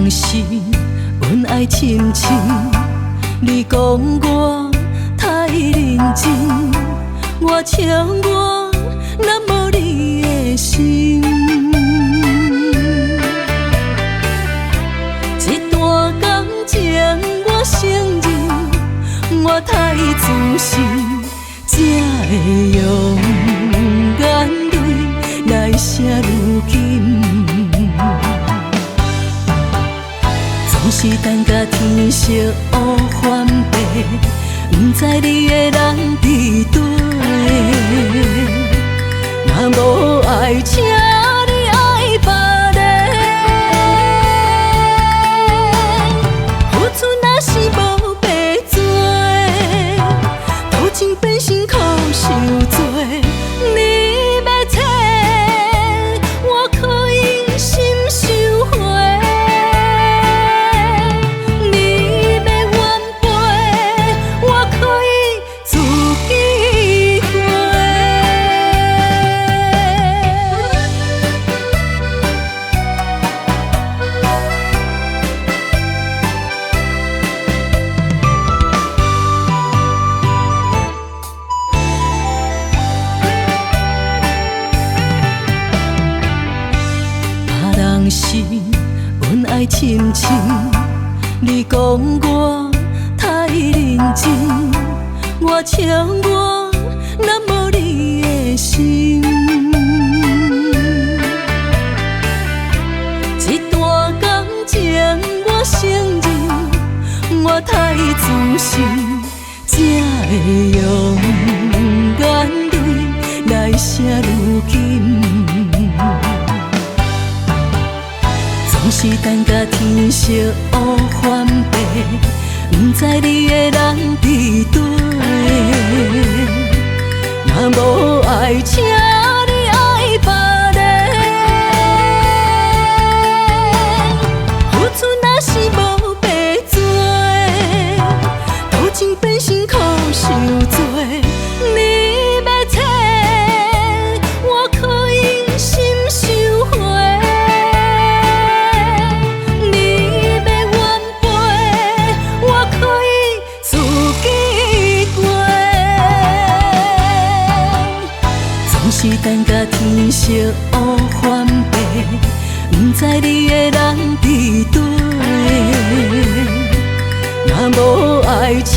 人是恩爱深深，你讲我太認真，我笑我哪無你的心。這段感情我承認，我太自信，才會用眼淚來寫如今。總是等甲天色烏翻白，不知你的人佇佗。若無愛，請你愛別个。付出若是無白做，多情變成苦受罪。你欲找，我可用心收回。你欲怨背，我可以自己過。別人是恩愛深深，你講我太認真，我笑我哪無你的心。這段感情我承認，我太自信，才會用眼淚來寫如今。總是等甲天色烏翻白，不知你的人佇佗。若無愛，請你愛別个。付出若是無白做，多情變成苦受罪。你欲找，我可用心收回。你欲怨背，我可以自己過。總是等甲天色烏翻白，不知你的人佇佗。若無愛，請